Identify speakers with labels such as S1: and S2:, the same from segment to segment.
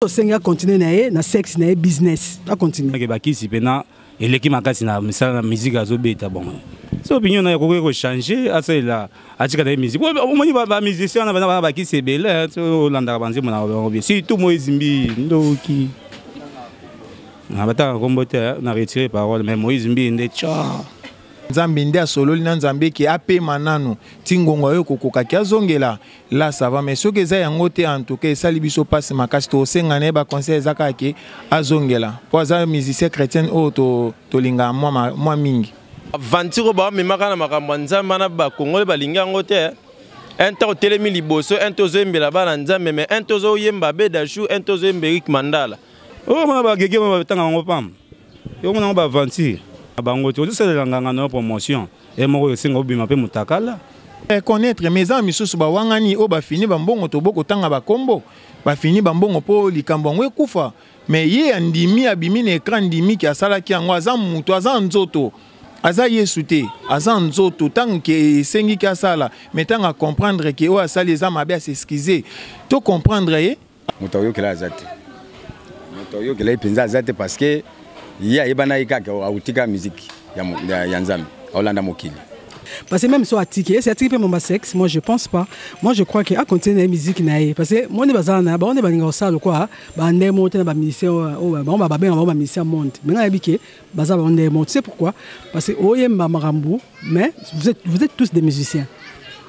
S1: Osengi acontinue na ye na sexe na ye business acontinue.
S2: Ke bakisi pena eleki makasi na misala na musique azobeta bon. So opinion na ye akoki ko changer asalela atika na ye musique. Omoni ba musicien wana bana bakisi ebele so olandaka ba nzembo na bango bien. Surtout Moïse Mbiye ndoki. Na batanga kombo te na retirer parole mais Moïse Mbiye nde tcha.
S3: Nzambe nde asololi na Nzambe ke apema nanu ti ngonga oyo ekokoka ke azongela là ça va mais soki eza yango te en tout cas esali biso pasi makasi tosenga na ye ba conseil eza kaka ke azongela po aza musicien chrétien oyo to tolingaka mwa mwa mingi.
S4: Aventure oyo bamemaka na makambo ya Nzambe wana ba Congolais balingi yango te. Un temps otelemi liboso, un temps ozoyembela bana Nzambe, mais un temps ozoyemba Bedachou, un temps ozoyemba Eric Mandala.
S2: Oyo mona ba gege ba tanga yango pam. Yo mona ba aventure. Bango te ozosalela nganga na promotion. E moko esenga obima pe mutakala.
S3: Reconnaître mais eza misusu bawangani oyo bafini bambongo tobo kotanga bakombo bafini bambongo mpo likambo yango ekufa mais ye andimi abimi na écran ndimi ke asalaki yango aza moto aza nzoto aza yesu te aza nzoto ntango ke esengi ke asala mais ntango acomprendre ke oyo asali eza mabe as'excuse to comprendre ye.
S5: Moto akoyokela aza te, moto akoyokela ye mpenza aza te parce que ye ayebana ye kaka autika musique ya, ya, ya Nzambe aolanda mokili.
S1: Parce que même so atiki, esi atiki pe momba sexe, moi je pense pas. Moi je crois que a continuer na musique na ye parce que moi ne bazala na ba on balinga kosala lokola ba ndemo te na ba musicien oyo bango ba babenga bango ba musicien monde. Mais nga yebi ke baza ba ndemo. Tu sais pourquoi? Parce que oyemba makambo mais vous êtes tous des musiciens.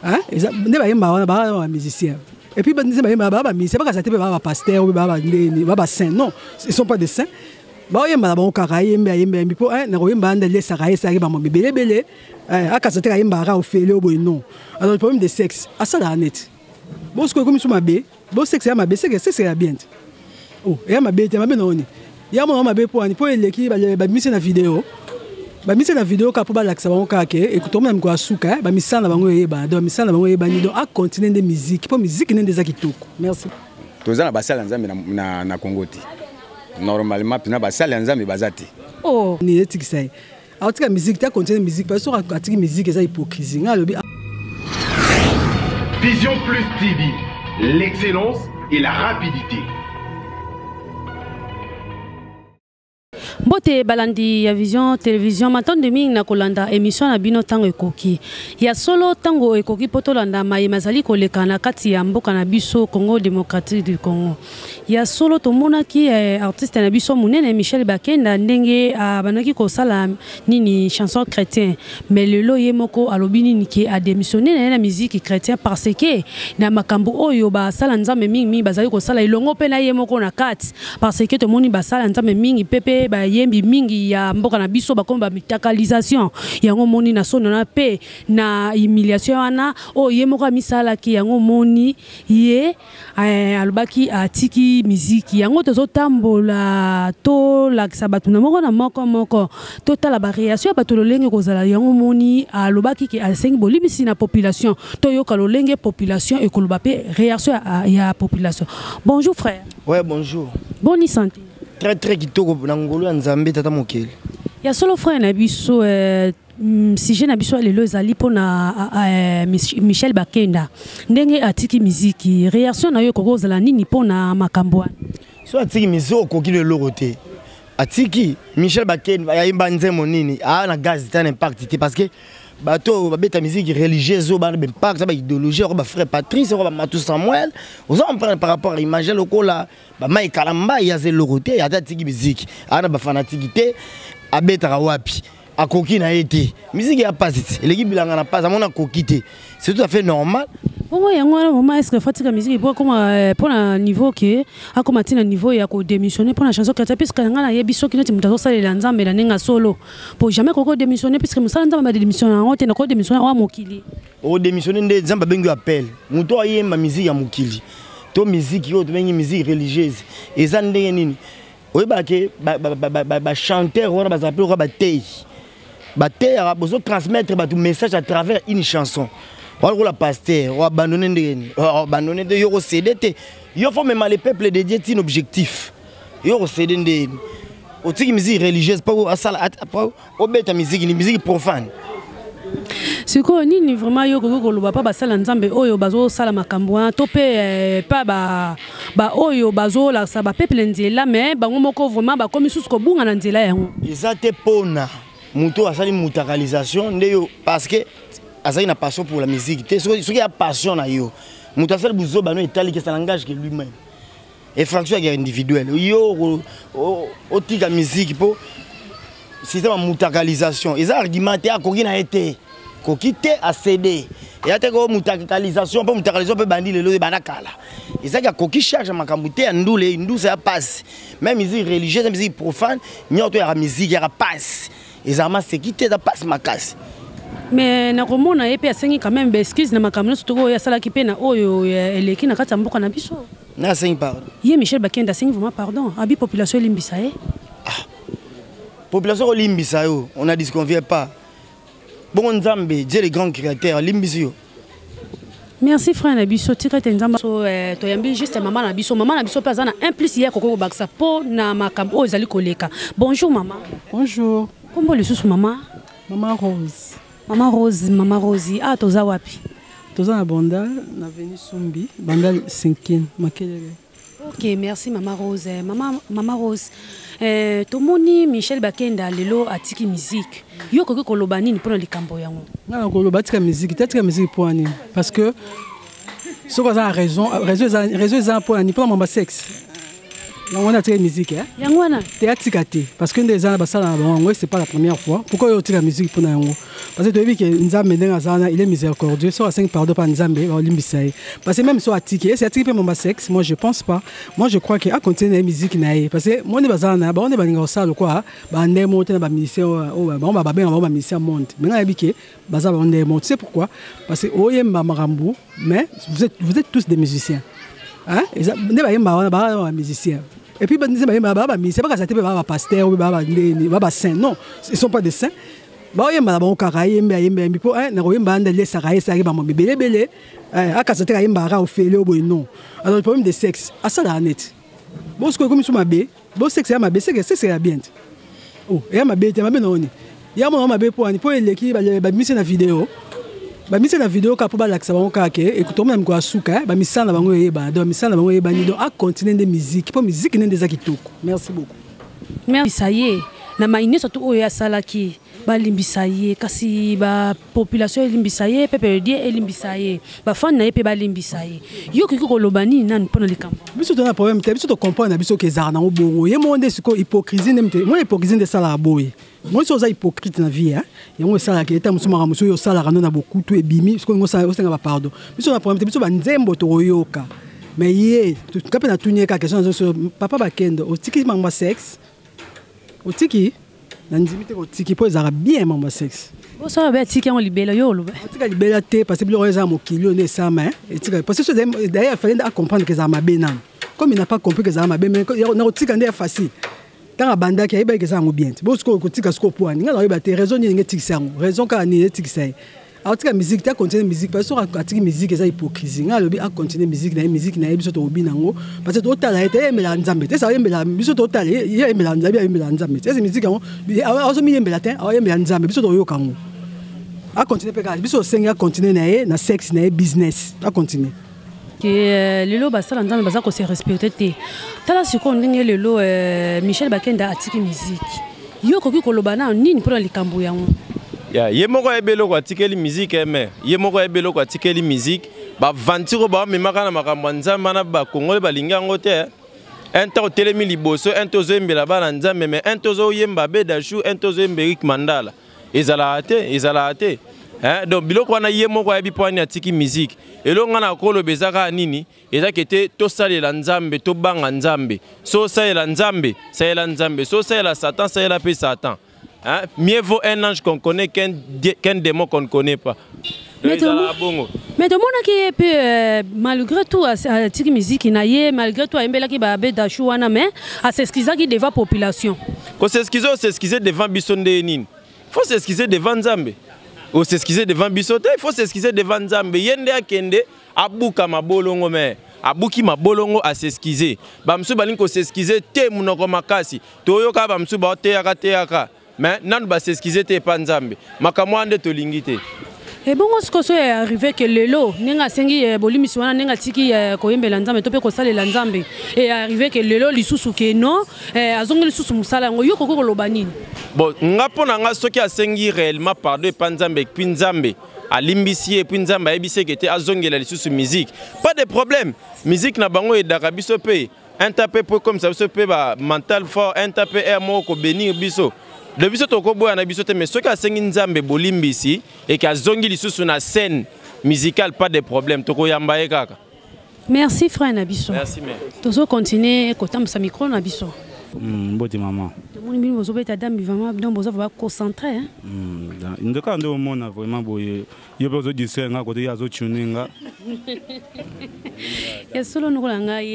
S1: Hein? Nde bayemba wana ba ba musiciens. Et puis nde bayemba ba ba musiciens, ba kasate ba ba pasteur ou ba ba ndeni, ba ba saints. Non, ils sont pas des saints. Baoyemba na bango kaka ayembe ayembe ayembi mpo na koyemba nde alesaka ye esalaki bango ebele ebele akasa te ayembaka kaka ofele oyo boye non. Alors le problème de sexe asalaka neti bosiko ekomi so mabe bo sexe ya mabe seke sexe ya bien te oh ya mabe te mabe na oni ya mona mabe mpo ani mpo eleki babimisi na video babimisi na video kaka mpo balakisa bango kaka ke ekotomona mikolo ya suka bamisala na bango eyebana donc bamisala na bango eyebani donc acontinue nde musique mpo musique nde nde eza kitoko. Merci.
S5: Toza na basali ya Nzambe na, na, na Congo te. Normalement pina basali ya Nzambe baza te.
S1: Oh, ni etikisa ye. Atika musique te, acontinue musique parce que atiki musique eza hypocrisie. Nga alobi
S6: Vision Plus TV, l'excellence et la rapidité.
S7: Mbote balandi ya Vision Television, matondo mingi na kolanda emission na bino tango ekoki. Ya solo tango ekoki po tolanda maye mazali koleka na kati ya mboka na biso Congo démocratique du Congo. Ya solo tomonaki eh, artiste na biso munene Michel Bakenda ndenge abandaki kosala nini chanson chrétien, mais lelo ye moko alobi nini ke a démissionner na ye na musique chrétien parce que na makambo oyo basala Nzambe mingi mingi bazali kosala elongo pe na ye moko na kati. Parce que tomoni basala Nzambe mingi pe pe bayembi mingi ya mboka na biso bakomi ba mitakalisation yango moni na sono na pe na humiliation wana oyo ye moko amisalaki yango moni ye alobaki atiki miziki yango tozotambola tolakisa bato na moko na moko moko totala ba réaction ya bato lolenge kozala yango moni alobaki ke asengi bolibisi na population toyoka lolenge population ekoloba pe réaction ya population. Bonjour frère.
S8: Ouais, bonjour.
S7: Bonne santé.
S8: Très très kitoko na ngolu ya Nzambe tata mokeli.
S7: Ya solo frère na biso sujet na biso lelo ezali pona Michel Bakenda ndenge atiki miziki réaction na yo ekoki kozala nini pona makambo wana?
S8: So atiki miziki okoki leloko te. Atiki Michel Bakenda ayemba nzembo nini? Ah na gaz te na impact te parce que bato babeta musique religieuse oyo bana impact ba idéologie ba frère Patrice ba Matou Samuel oza comprendre par rapport à image lokola ba Mike Kalamba ya zeloko te ata atiki musique ana ba fanatique te abetaka wapi akoki na ye te musique ya pasi te eleki bilanga na pasi amona akoki te c'est tout à fait normal.
S7: Bongo yango wana vraiment est-ce que fatika musique po akoma pona niveau ke akoma tina niveau ya ko démissionner pona chanson chrétien puisque nga na yebi soki neti moto azosalela Nzambe na ndenge ya solo po jamais koko démissionner puisque mosala Nzambe ba démissionner yango te na ko démissionner wa mokili.
S8: O démissionner nde Nzambe abengi yo appel moto ayemba musique ya mokili to musique oyo tobengi musique religieuse eza ndenge nini oyebaka ke ba chanteur wana bazala mpe lokola bateyi bateyaka bozo transmettre bato message à travers une chanson wana lokola pasteur oabandonne ndenge nini oabandonne te yo kosede te yo fo mema le peuple de Dieu tine objectif yo kosede ndenge nini otiki musique religieuse mpo asala obeta musique ni musique profane.
S7: Sikoyo nini vraiment yo okoki koloba mpa basala Nzambe oyo bazosala makambo wana, to mpe mpa baoyo bazolakisa bapeuple nzela, mais bango moko vraiment bakomi susu kobunga na nzela yango?
S8: Eza te mpona moto oyo asali mutakalisation nde yo, parce que azali na passion pour la musique te. Soki ya passion na yo, moto asali buzoba no etali ke ça n'engage que lui-même. Infraction ya individuelle, yo otika musique mpo système ya mutakalisation eza argument te. Akoki na ye te, koki te acd eya te ko mutakalisation, mpo mutakalisation mpe bandi lelo, ebanda kala. Ezaki akoki charge ya makambo te ya ndule ndusa ya pasi. Même musique religieuse, musique profane nyonso yaka musique yaka pasi, ezala maseki te, eza pasi makasi.
S7: Mais nakomona ye mpe asengi quand même baexcuse na makambo nyonso toko oyo asalaki mpe na oyo eleki na kati ya mboka na biso.
S8: Na asengi pardon?
S7: Ye Michel Bakende asengi vraiment pardon, abi population elimbisa ye.
S8: Population kolimbisa yo, on ne disconvient pas. Bongo Nzambe, Dieu le grand créateur, alimbisi yo.
S7: Merci frère na biso. Tika ete Nzambe so toyambi juste mama na biso. Mama na biso mpe aza na un plus ye akoki kobakisa mpo na makambo oyo ezali koleka. Bonjour mama.
S1: Bonjour.
S7: Kombo lisusu mama?
S1: Mama Rose.
S7: Mama Rose, mama Rose, ah, toza wapi?
S1: Toza na Bandal, na avenue Sumbi, Bandal 5e, Makelele.
S7: Ok, merci mama Rose. Mama Rose, tomoni Michel Bakenda lelo atiki musique. Yo okoki koloba nini mpona likambo yango?
S1: Nga na koloba atika musique te. Atika musique mpo nini? Parce que soki aza na raison, raison eza mpo na nini? Mpona mamba sexe yango wana atika musique, eh?
S7: Yango wana.
S1: Te, atika te, parce que nde eza na basala na bango yango, c'est pas la première fois. Pourquoi oyo otika musique mpona yango? Parce que toyebi ke Nzambe ndenge aza wana, il est miséricordieux. So asengi pardon mpa Nzambe, baolimbisa ye. Parce que même so atiki, ese atiki mpe mamba sexe? Moi je pense pas. Moi je crois que acontinue na ye musique na ye, parce que mo nde baza wana, bango nde balingaka kosala lokwa bandenge moko te na bamusicien oyo bango babengaka bango bamusicien monde. Mais nga nayebi ke baza bango ndenge moko. Tu sais pourquoi? Parce que oyemba makambo, mais vous êtes tous des musiciens, hein? Nde bayemba wana baa bamusicien, et puis nde bayemba baa bamusicien, bakasa te mpe baa bapasteur oyo baa bandeni, baa basaint. Non, ils sont pas des saints. Baoyemba na bango kaka, ayembe, ayembe, ayembi mpo na koyemba nde alesaka ye, esalaki bango ebele ebele. Akasa te, ayembaka ofele oyo boye, non. Alors le problème de sexe, asalaka neti bo sikoyo ekomi so mabe. Bo sexe ya mabe, sexe ya bien te. Oh, eya mabe te, mabe na oni ya mona mabe mpo ani mpo eleki babimisi na video, bamisi na video kaka mpo balakisa bango kaka ke tomona mikolo ya suka bamisala na bango eyebana. Donc bamisala na bango eyebani, donc acontinue nde musique, mpo musique nde eza kitoko. Merci beaucoup.
S7: Merci ye na mai nyonso tu oyo asalaki, balimbisa ye. Kasi bapopulation elimbisa ye, peuple de Dieu elimbisa ye, bafani na ye mpe balimbisa ye. Yo okoki koloba nini nani mpona likambo?
S1: Biso toza na problème te. Biso tocomprendre na biso ke ezalaka nango bongo. Ye moko nde sikoyo hypocrisie nde mte moi, hypocrisie nde esalaka boye. Moi so oza hypocrite na vie, yango esalaka eta mosusu, makambo mosusu oyo osalaka ndo na bokutu ebimi sikoyo, yango osenga bapardon. Biso na problème te, biso banzembo tokoyoka. Mais ye ka mpe natuni ye kaka question nazo: papa Bakende, otiki makambo ya sexe? Otiki? Na ndimi te kotiki, mpo ezalaka bien mambo ya sexe.
S7: Osala be atiki yango libela, yo oloba?
S1: Atika libela te, parce que biloko oyo eza na mokili oyo nde esama etika. Parce que d'ailleurs il fallait acomprendre que ezala mabe nano. Comme il n'a pas compris que ezala mabe, mais na kotika nde ya facile. Ntango abandaki, ayebaki eza yango bien te. Bo sikoyo kotika sikoyo po ani? Ngai nakoyeba te raison nini etikisa yango, raison kaka nini etikisa ye. Atika musique te, acontinue musique, parce que soki atiki musique eza hypocrisie. Ngai alobi acontinue musique na ye, musique na ye biso tokobina yango, parce que totala ye te, ye ayemelaka Nzambe te. Esa ayembelaka, biso totala ye ayembelaka Nzambe, ayembelaka Nzambe te. Ese musique yango azomiyembela te, ayembela Nzambe, biso tokoyoka yango. Acontinue mpe kaka, biso osengi acontinue na ye na sexe na ye, business, acontinue.
S7: Ke lelo basala Nzambe baza kose respecte te. Tala sikoyo ndenge lelo Michel Bakenda atiki musique. Yo okoki koloba na nini mpona likambo yango?
S4: Ya ye moko ayebi eloko atikeli musique, mais ye moko ayebi eloko atikeli musique. Baventure oyo bamemaka na makambo ya Nzambe wana, bakongole balingi yango te. Un temps otelemi liboso, un temps ozoyembela bana Nzambe, mais un temps ozoyemba Bedashu, un temps ozoyemba Erik Mandala, ezalaka te, ezalaka te. Donc biloko wana ye moko ayebi mpo ani atiki musique. Eloko nga na koloba eza kaka nini? Eza ke te tosalela Nzambe, tobanga Nzambe. So osalela Nzambe, salela Nzambe. So osalela Satan, salela mpe Satan, hein? Mieux vaut un ange qu'on connaît qu'un démon qu'on ne connaît pas. Ezalaka bongo.
S7: Mais tomonaki ye mpe malgré tout atiki musique na ye, malgré tout ayembelaki babedashu wana, mais as'excusaki devant population.
S4: Kos'excuse, os'excuse devant biso nde nini? Faut s'excuser devant Nzambe. Os'excuse devant biso te, il faut s'excuser devant Nzambe. Ye nde akende abuka mabolongo, mais abuki mabolongo, as'excuse. Bamosusu balingi kos'excuse te, monoko makasi. Toyoka bamosusu baoteyaka teyaka, mais nanu bas'excuse te epa Nzambe. Makambo wana nde tolingi te.
S7: Ebongo sikoyo so arrive ke lelo ndenge asengi eh, bolimbisi wana ndenge atiki eh, koyembela nzambe to mpe kosalela nzambe e arrive ke lelo lisusu ke non eh, azongi lisusu mosala yango yo koki koloba nini?
S4: Bon, nga mpo na nga, soki asengi réellement pardon epa Nzambe, et puis Nzambe alimbisi ye, et puis Nzambe ayebisi eke te azongela lisusu musique, pas de problème. Musique na bango edaka biso mpe un tas mpe po comme ça biso mpe ba mental fort, un tas mpe air moko kobénir biso de biso tokoboya na biso te. Mais soki asengi Nzambe bolimbisi eke azongi lisusu na scène musicale, pas de problème, tokoyamba ye kaka.
S7: Merci frère na biso.
S4: Merci mère.
S7: Tozo continuer kotambwisa micro na biso.
S2: Mbote mama.
S7: Tomoni bino bozobeta dambi vraiment, donc boza vraiment concentré, hein?
S2: Ndoka nde omona vraiment boye, yo mpe ozodistraire nga kote ye azotune nga.
S7: Ya solo noko na ngai,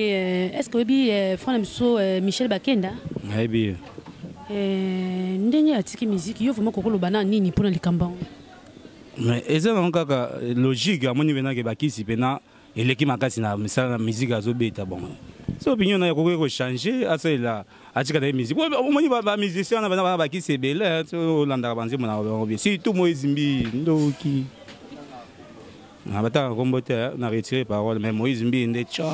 S7: est ce que oyebi frère na biso Michel Bakenda?
S2: Nayebi ye.
S7: Ndenge atiki musique, yo vraiment kokoloba na nini mpona likambo yango?
S2: Mais eza nango kaka logique, amoni mpenake bakisi mpena eleki makasi na misala na musique azobeta. Bon, so opinion na ye akoki kochange, asalela atika na ye musique. Omoni bamusicien wana bana bakisi ebele, olandaka banzembo na bango bien, surtout Moïse Mbi ndoki na batanga kombo te na retire parole, mais Moïse Mbi nde tcha.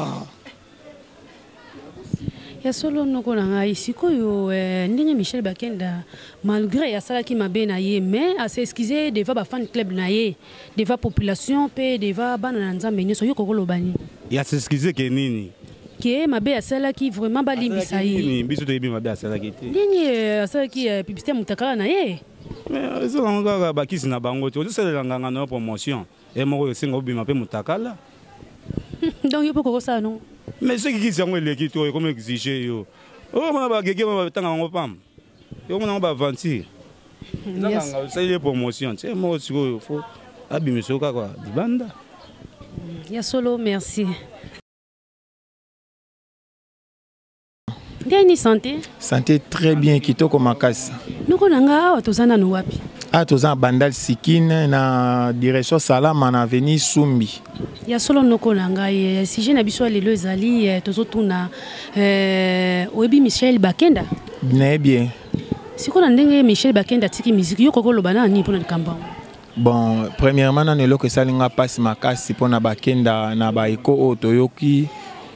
S7: Ya solo noko na ngai, sikoyo ndenge Michel Bakenda malgré asalaki mabe na ye, mais as'excuse devant bafan club na ye, devant population mpe devant bana na Nzambe nyonso, yo kokoloba nini?
S2: Ya s'excuse ke nini?
S7: Ke mabe asalaki vraiment balimbisa ye.
S2: Nini? Biso toyebi mabe asalaki te.
S7: Ndenge asalaki publicité ya motakala na ye.
S2: Mais eza nango kaka bakisi na bango te, ozosalela nganga na yo promotion e moko esenga obima mpe motakala.
S7: Donc yo mpo kokosala nongo?
S2: Mais soki kisi yango eleki to ekomi exige yo, omona bagege batanga yango pamba, omona yango baaventure nganga osali ye promotion te moko, sikoyo fo abimisa yo kaka libanda.
S7: Ya solo, merci. Ndeni santé?
S3: Santé très bien, kitoko makasi.
S7: Noko na nga, awa toza nanu wapi?
S3: Awa toza na Bandal Sikine, na direction Salama, na avenue Sumbi.
S7: Ya solo noko na ngai, sujet na biso ya lelo ezali tozotuna oyebi Michel Bakenda?
S3: Nayebi ye.
S7: Sikoyo na ndenge Michel Bakenda atiki musique, yo koki oloba na nini mpona likambo yango?
S3: Bon, premièrement nano eloko esali nga mpasi makasi mpona Bakenda na baeko oyo toyoki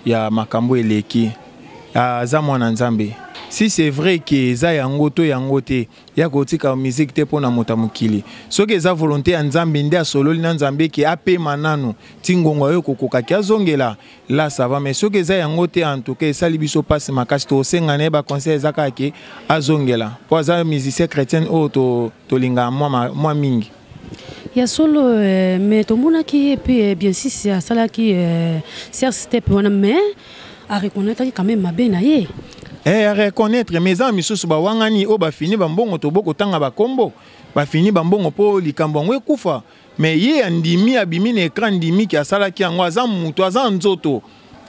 S3: ya makambo eleki, aza mwana Nzambe. Si c'est vrai ke eza yango to yango te, ya kotika musique te mpona moto ya mokili. Soki eza volonté ya Nzambe nde asololi na Nzambe ke apema nanu ti ngonga oyo kokokaki azongela, là ça va. Mais soki eza yango te, en tout cas esali biso mpasi makasi. Tosenga na ye baconseil eza kaka ke azongela, mpo aza musicien chrétien oyo tolingaka mwa mingi.
S7: Ya solo, mais tomonaki ye mpe bien sisi asalaki ser step wana, mais areconnaîtraki quand même mabe na ye.
S3: Eh, areconnaître, mais eza misusu bawangani oyo bafini bambongo, tobo kotanga bakombo, bafini bambongo mpo likambo yango ekufa. Mais ye andimi, abimi na écran, ndimi ke asalaki yango. Aza moto, aza nzoto,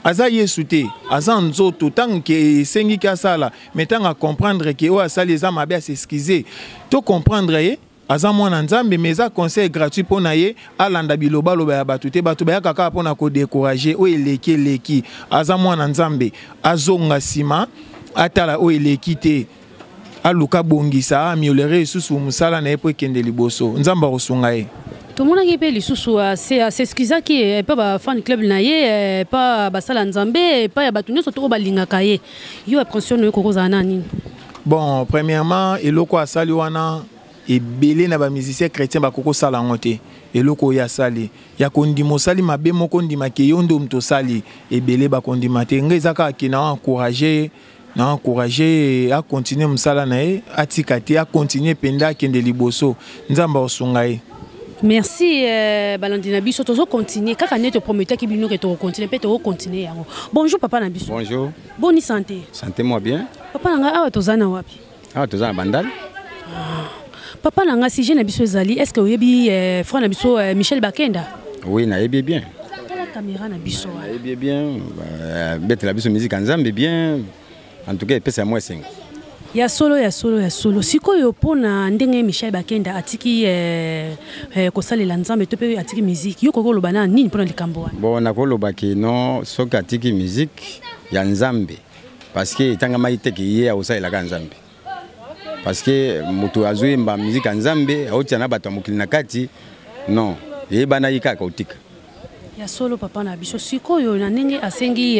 S3: aza Yesu te, aza nzoto. Ntango ke esengi ke asala, mais ntango acomprendre ke oyo asali eza mabe, as'excuse, to comprendre ye, aza mwana Nzambe. Mais eza conseil gratuit mpo na ye alanda bilobaloba ya bato te. Bato bayaka kaka mpona kodécourage. Oyo eleki eleki, aza mwana Nzambe, azonga nsima, atala oyo eleki te, aluka bongisa, améliorer lisusu mosala na ye mpo ekende liboso. Nzambe akosunga ye.
S7: Tomonaki mpe lisusu as'excusaki epa bafan club na ye, epa basala Nzambe, epai ya bato nyonso to oyo balingaka ye. Yo impression na yo kokozala na nini?
S3: Bon, premièrement eloko asali wana, ebele na bamusicien chrétien bakoki kosala yango te. Eloko oyo asali ya kondima osali mabe moko, ondimaki yo nde moto osali, ebele bakondima te. Ngai eza kaka ke na encourage, na encourage akontinue mosala na ye, atika te, akontinue mpenza, akende liboso, Nzambe akosunga ye.
S7: Merci balandi na biso, tozocontinue kaka nde toprometaki bino ke tokocontinue mpe tokocontinue yango. Bonjour papa na biso.
S5: Bonjour.
S7: Boni santé?
S5: Santé moi bien.
S7: Papa na ngai, awa toza na wapi?
S5: Awa toza na Bandal.
S7: Papa na ngai, sujet na biso ezali: est ce que oyebi frère na biso Michel Bakenda?
S5: Oui, nayebi bien.
S7: Tala caméra na biso wana.
S5: Nayebi bien, betela biso musique ya Nzambe bien, en tout cas epesa mwa esengo.
S7: Ya solo, ya solo, ya solo. Sikoyo mpona ndenge Michel Bakenda atiki kosalela Nzambe to mpe atiki musique, yo koki koloba na nini mpona likambo wana?
S5: Bon, nakoloba ke non, soki atiki musique ya Nzambe, parce que etangamaki te ke ye akosalelaka Nzambe, parce que moto azoyemba musique ya Nzambe aotia na bato ya mokili na kati. Non, eyebanaki kaka otika.
S7: Ya solo papa na biso, sikoyo na ndenge asengi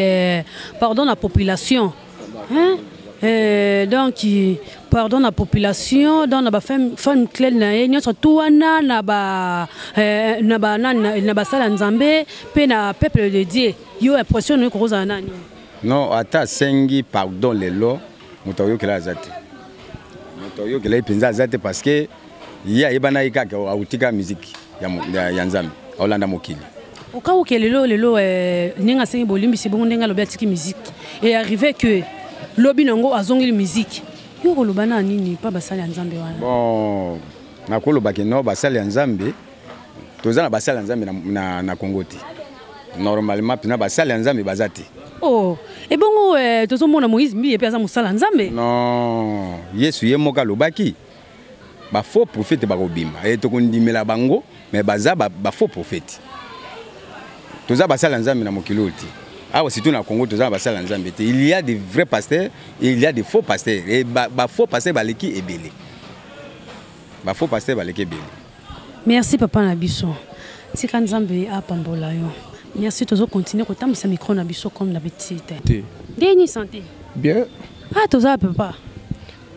S7: pardon na population, hein? Donc pardon na population, donc na ba fan club na ye nyonso tu wana, na ba na ba nani, na basala Nzambe pe na peuple de Dieu, yo impression no ekozala nani?
S5: Non, ata asengi pardon lelo, moto ayokela aza te. Moto ayokela ye mpenza aza te, parce que ye ayebanaki kaka autika musique ya Nzambe, aolanda mokili.
S7: Okauke lelo lelo, ndenge asengi bolimbisi bongo, ndenge alobi atiki musique, et arrivé que lobi nango azongeli musique, yo koloba na nini pa basali ya Nzambe wana?
S5: Bon, nakolobaki no basali ya Nzambe, toza na basali ya Nzambe na Congo te. Normalement mpena basali ya Nzambe baza te.
S7: Oh, ebongo tozomona Moïse Mbiye mpe aza mosala Nzambe.
S5: Non, Yesu ye moko alobaki ba faux prophète bakobima e tokondimela bango, mais baza ba faux prophète. Toza basala Nzambe na mokili oyo te. Awa surtout na Congo toza basala Nzambe te. Il y a des vrais pasteurs et il y a des faux pasteurs. Et ba faux pasteurs baleki ebele. Ba faux pasteurs baleki ebele.
S7: Merci papa na biso. Tika Nzambe apambola yo. Merci, tozo continuer kotambwisa micro na biso comme d'habitude.
S9: Te.
S7: Ndeni santé?
S9: Bien.
S7: Ah, toza papa.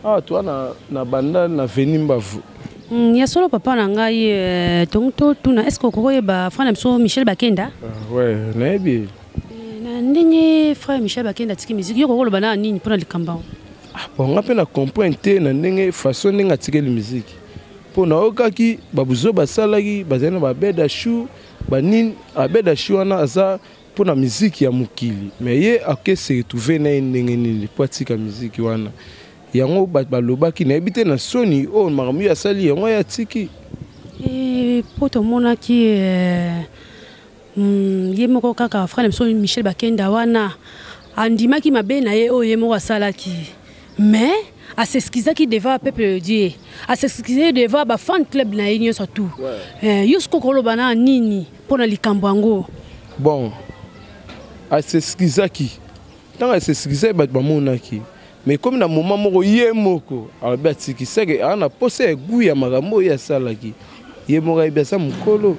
S9: Ah, toi na banda na veni mbavu.
S7: Ya solo papa na ngai, tongo to tuna, est-ce que okoyeba frère na biso Michel Bakenda?
S9: Ah, ouais, nayebi.
S7: Na ndenge frère Michel Bakenda atiki musique, yo kokoloba na nini mpona likambo?
S9: Ah, bon, nga mpe na comprendre te na ndenge façon ndenge atikeli musique. Mpo naokaki babuzo basalaki bazali na babeda chou, banini abeda chou wana aza mpo na musique ya mokili, mais ye ake se retrouver na ye ndenge nini mpo atika musique wana? Yango bato balobaki, nayebi te na soni oyo makambo oyo asali yango ye atiki.
S7: Mpo tomonaki ye moko kaka frère na biso Michel Bakenda wana andimaki mabe na ye oyo ye moko asalaki, mais as'excusaki devant peuple de Dieu, as'excusaki devant ba fan club na ye nyonso tout. Yo sikoyo koloba na nini mpona likambo yango?
S9: Bon, as'excusaki, ntango as'excusaki bato bamonaki, mais comme na moment moko ye moko alobi atikisaki, aza na posa ya goût ya makambo oyo asalaki. Ye moko ayebi, aza mokolo,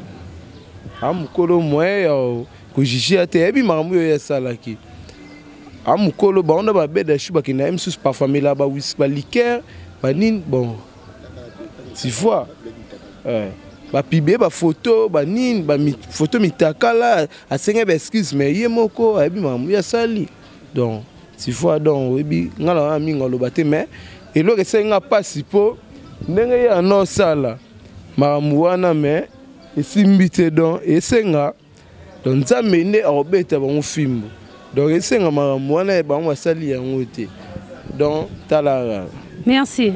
S9: aza mokolo, moyen ya kojuge te, ayebi makambo oyo asalaki, aza mokolo. Bango na babeda shu bakenda ye mosusu parfois amela ba liqueur banini, bon, tu vois, bapublie bafoto banini, bafoto mitakala, asengai baexcuse, mais ye moko ayebi makambo oyo asali. Donc tu vois, donc oyebi nga na wana mingi aloba te, mais eloko esali nga mpasi mpo ndenge ye ana osala makambo wana, mais esimbi te. Donc esenga, donc Nzambe nde akobeta bango fimbo. Donc esenga makambo wana bango basali yango te. Donc talaka.
S7: Merci.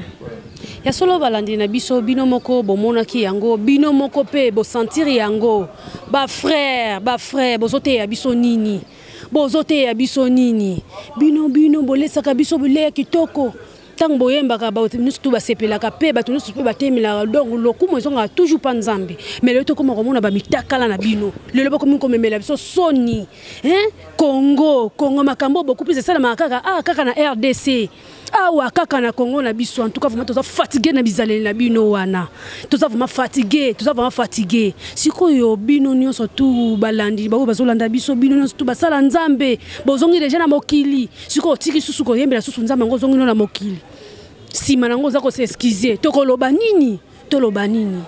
S7: Ya solo balandi na biso, bino moko bomonaki yango, bino moko mpe bosentir yango. Bafrère, bafrère, bozoteya biso nini? Bozoteya biso nini? Bino bino bolesaka biso bilei ya kitoko, ntango boyembaka bato nyonso tu basepelaka mpe bato nyonso mpe batemelaka. Donc lokumu ezongaka toujours mpa Nzambe, mais lelo tokóma komona bamitakala na bino, lelo bokomi komemela biso soni, hein? Congo, Congo, makambo beaucoup plus esalamaka kaka, ah, kaka na RDC awa, kaka na Congo na biso. En tout cas vraiment toza fatigué na bizaleli na bino wana, toza vraiment fatigué, toza vraiment fatigué. Sikoyo bino nyonso tu balandi baoyo bazolanda biso, bino nyonso tu basala Nzambe, bozongi deja na mokili. Sikoyo otiki susu koyembela susu Nzambe yango, ozongi no na mokili, nsima nango oza kos'excuser, tokoloba nini? Toloba nini?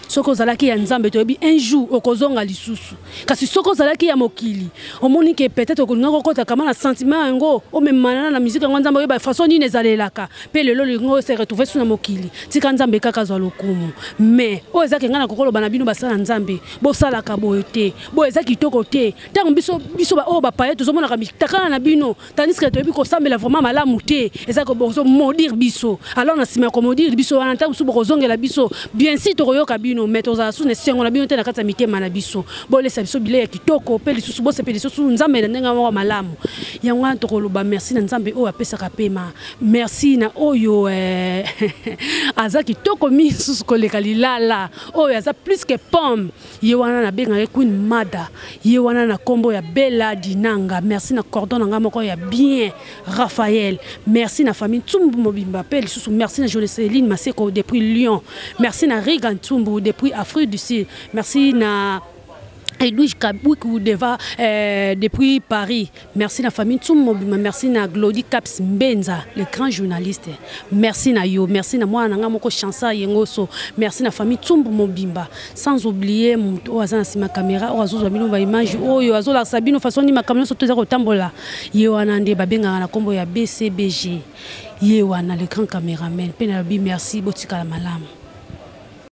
S7: Soki ozalaki ya Nzambe, toyebi un jour okozonga lisusu, kasi soki ozalaki ya mokili, omoni ke peut-être okolinga kokɔta kama na sentiment yango, omemana na musique yango, Nzambe oyeba façon nini ezalelaka mpe lelo olingi ose retrouve su na mokili. Tika Nzambe kaka azwa lokumu. Mais oyo ezaki ngai na kokoloba na bino basala Nzambe, bosalaka boye te, boye eza kitoko te. Ntango biso oyo bapaye tozomonaka mitakala na bino, tandis que toyebi kosambela vraiment malamu te, eza bozomaudire biso. Alors na nsima ya komaudire biso wana, ntango mosusu bokozongela biso, bien si tokoyoka bino, mais tozala su na esengo na bino te na kati ya mitema na biso. Bolesa biso bilei ya kitoko mpe lisusu bosepela lisusu Nzambe na ndenge moko malamu. Yango wana tokoloba merci na Nzambe oyo apesaka pema, merci na oyo aza kitoko misusu koleka lilala, oyo aza plus que pomme. Ye wana nabengaka Queen Mada, ye wana na nkombo ya Bella Dinanga. Merci na cordon na ngai moko ya bien Raphaël, merci na famille Ntsumbu mobimba, mpe lisusu merci na Joseline Maseko depuis Lyon, merci na Riga Ntsumbu. depuis Afrique du Sud. Merci na Edwige Kaboukou Deva depuis Paris. Merci na famille Tsumobima, merci na Glody Caps Mbenza, le grand journaliste. Merci na yo, merci na mwana nga moko Chansa Yengoso. Merci na famille Tsumbu Mobimba. Sans oublier moto oyo aza na sima caméra, oyo azozwa bino ba image, oyo azolakisa bino façon ni makambo nyonso toza kotambola. Ye wana nde babengaka na kombo ya BCBG. Ye wana le grand caméraman. Pe na lobi merci, botikala malamu.